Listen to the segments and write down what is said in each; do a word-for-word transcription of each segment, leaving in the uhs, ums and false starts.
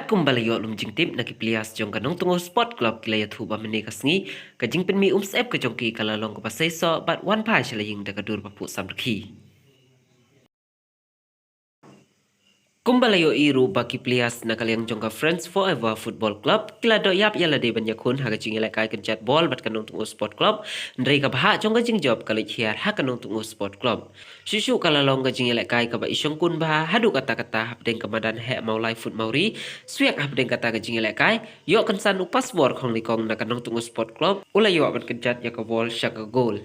Kumba la ïoh lum jingtip na ki players jong ka Nongtngur Sport Club, ki la ïathuh ba mynne ka sngi ka jingpynmih um syep ka jong ki ka la long kaba seisoh bad wan phai sha la ïing da ka dur ba phuh samrkhie. Kumba la ïohi ruh ba ki players na ka liang jong ka Friends Forever Football Club ki la doh ïap ïa lade ban ïakhun ha ka jingïalehkai kynjat bol bad ka Nongtngur Sport Club, hynrei ka bhah jong ka jingjop ka leit hiar ha ka Nongtngur Sport Club. Shuh shuh ka la long ka jingïalehkai kaba i shongkun bha haduh katta katta hapdeng ka madan heh Mawlai Foot Mawri. Swiak hapdeng kata ka jingïalehkai, ïoh kynsan u Pasbor Khonglikong na ka Nongtngur Sport Club u la ïoh ban kynjat ïa ka bol sha ka goal.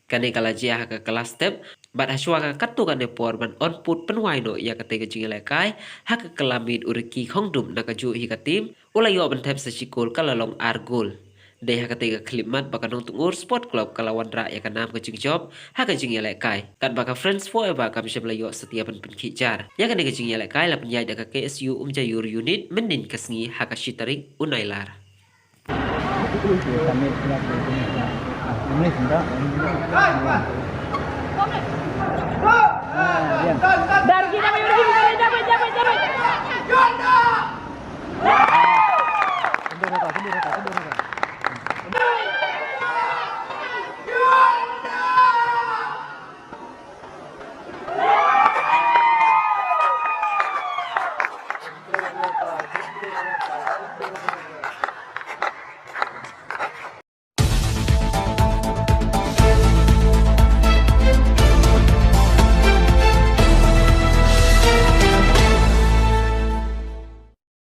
Kane ka la jia ha ka kylla step bad ha shuwa ka katto katne por ban on put pynwai noh ïa katei ka jingïalehkai, ha ka kylla miet u Ricky Khongdup na kajuh hi ka team u la ïoh ban thep sa shi kol, ka la long ar kol. Dei ha katei ka khyllipmat ba ka Nongtngur Sport Club ka la wanrah ïa ka nam ka jingjop ha ka jingïalehkai, katba ka Friends Forever kam shym la ïoh satia ban pynkhih jar. Ïa kane ka jingïalehkai la pynïaid da ka K S U Umjaiur Unit mynnin ka sngi ha ka shi tarik u Nailar.